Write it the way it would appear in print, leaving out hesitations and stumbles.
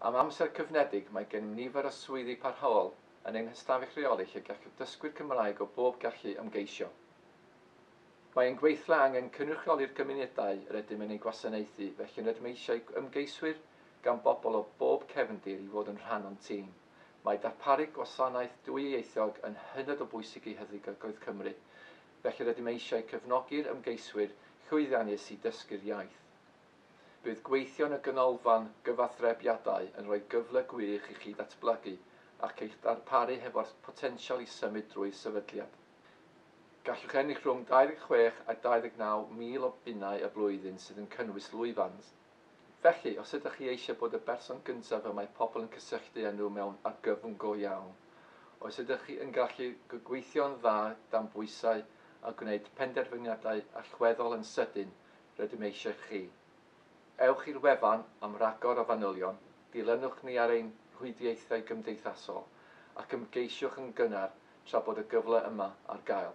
Am amser cyfyngedig, mae gennym nifer o swyddi parhaol yn ein hystafell reoli lle gall dysgwyr Cymraeg o bob gallu ymgeisio. Mae ein gweithle angen cynrychioli'r cymunedau yr ydym yn eu gwasanaethu, felly rydym eisiau ymgeiswyr gan bobl o bob cefndir i fod yn rhan o'n tîm. Mae darparu gwasanaeth dwyieithog yn hynod o bwysig i Heddlu Gogledd Cymru, felly rydym eisiau cefnogi'r ymgeiswyr llwyddiannus i dysgu'r iaith. Bydd gweithio yn y ganolfan gyfathrebiadau yn rhoi gyfle gwych i chi ddatblygu ac eich darparu hefo'r potensial i symud drwy'r sefydliad. Gallwch ennill rhwng 26 a 29 mil o bunnau y blwyddyn sydd yn cynnwys lwfans. Felly, os ydych chi eisiau bod y berson gyntaf y mae pobl yn cysylltu â nhw mewn argyfwng go iawn, os ydych chi yn gallu gweithio'n dda dan bwysau a gwneud penderfyniadau allweddol yn sydyn, rydym eisiau chi. Ewch i'r wefan am ragor o fanylion, dilynwch ni ar ein rhwydweithiau gymdeithasol ac ymgeisiwch yn gynnar tra bod y gyfle yma ar gael.